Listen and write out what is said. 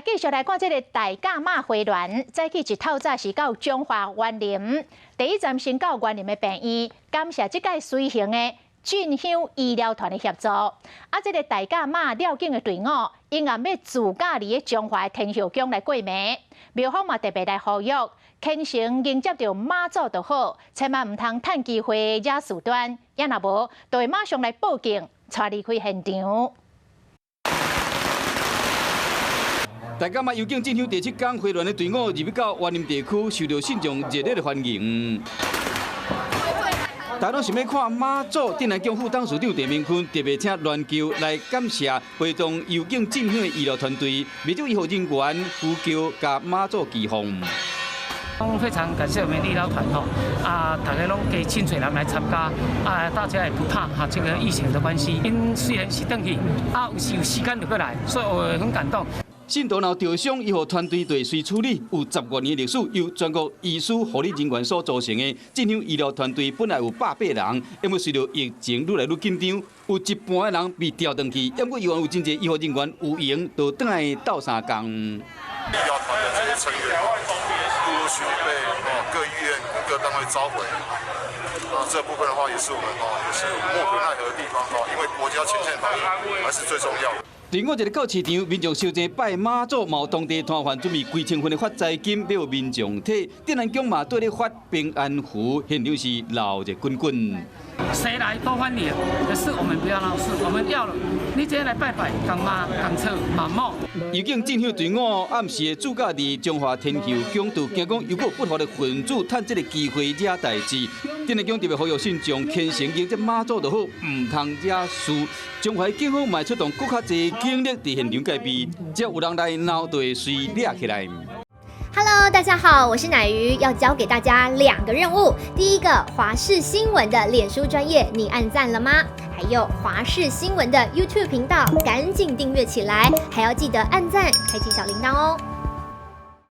來繼續來看這个大甲媽花籃，早起一透早是到彰化員林，第一站先到員林的病院，感謝這屆隨行的進香醫療團的協助。啊，這个大甲媽繞境的隊伍，𪜶也欲自駕佇咧彰化的天后宮來過暝。廟方嘛特別來呼籲，虔誠迎接著媽祖就好，千萬毋通趁機會惹事端，也若無，就會馬上來報警，帶離開現場。大甲媽遊境進香第七工，花籃的隊伍入去到員林地區，受到信眾熱烈的歡迎。大家攏想欲看媽祖，鎮瀾宮副董事長鄭明坤特別請籃球來感謝陪同遊境進香的醫療團隊，袂少醫護人員呼叫共媽祖祈福。非常感謝我們醫療團吼，啊，大家攏加真濟人來參加，啊，大家也不怕哈這個疫情的關係，𪜶雖然是轉去，啊，有時有時間就過來，所以我很感動。信徒若著傷，醫護團隊就會隨處理。有10外年歷史，由全國醫師護理人員所組成的進香醫療團隊，本來有180人，因為隨著疫情愈來愈緊張，有一半的人被調轉去，不過猶原有真濟醫護人員有閒就轉來鬥相共。醫療團的這些成員陸陸續續被各醫院跟各單位召回，啊，這部分的話也是我們哦，也是莫可奈何的地方哦，因為國家前線防疫還是最重要的。隊伍一日到市場，民眾相爭拜媽祖，嘛有當地攤販準備幾千份的發財金，欲予民眾提。鎮瀾宮嘛綴咧發平安符，現場是鬧熱滾滾。誰來都歡迎，可是我們不要鬧事，我們要你今天來拜拜，共媽共祖媽母。遊境進香隊伍暗時駐駕佇彰化天后宮，就驚講如果有不法的分子趁這个機會惹代誌。鎮瀾宮特別呼籲信眾虔誠迎接媽祖就好，毋通惹事。彰化警方嘛出動閣較濟警力佇現場戒備，只要有人來鬧，就會隨掠起來。 Hello，大家好，我是奶魚，要交給大家兩個任務。第一個，華視新聞的臉書專頁，你按讚了嗎？還有華視新聞的 YouTube 頻道，趕緊訂閱起來，還要記得按讚，開啟小鈴鐺哦。